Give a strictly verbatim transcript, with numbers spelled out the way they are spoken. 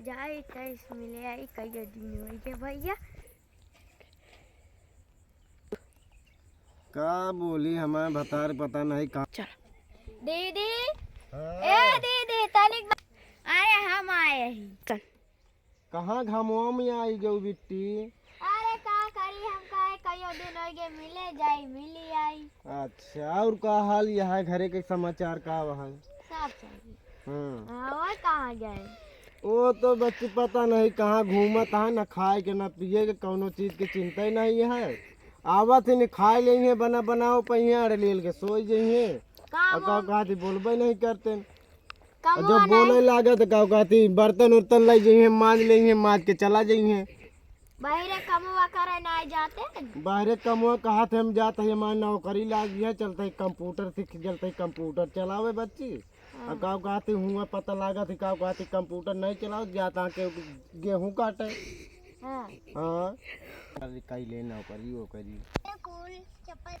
जाए तैस मिले आई, कई दिन होइ गए भैया। का बोली, हमार भतार पता नहीं कहाँ। चल। दीदी, हाँ। ए दीदी, तनिक बा-, अरे हम आए ही। चल। कहाँ घमवा में आई गऊ बिट्टी? अरे का करी हम, काहे कईयो दिन होइ गए मिले जाई, मिली आई। अच्छा, और का हाल यहाँ घरे के समाचार का वहाँ? सब सही। हाँ। हाँ, और कहाँ गए? वो तो बच्ची पता नहीं कहाँ घूमत है, न खाए के, न पिए के, कौनो चीज के चिंता ही नहीं है। आवत ही न खाए लेइहे, बना बनाओ पहिए, अड़लेल के सोई जइहे। का और का बोल- कहती बोलबे नहीं करते। और कमवा जब बोले नहीं। लागे तो का कहती बर्तन उर्तन लाई जइहे, माज लेइहे, माज के चला जइहे। बहिरे कमवा करे नहीं जाते। बाहरे कमवा कहत है, हम जात है, हमार नौकरी लाग गया, चलते ही कंप्यूटर सीख, चलते ही कंप्यूटर चलावे बच्ची। हाँ। और का कहती हुआ पता लागत है, का कहती कंप्यूटर नहीं चलाओ, जाता के गेहूं काटे। हाँ। हाँ। अरे कई ले नौकरी, वो करी। कुल चप्पल।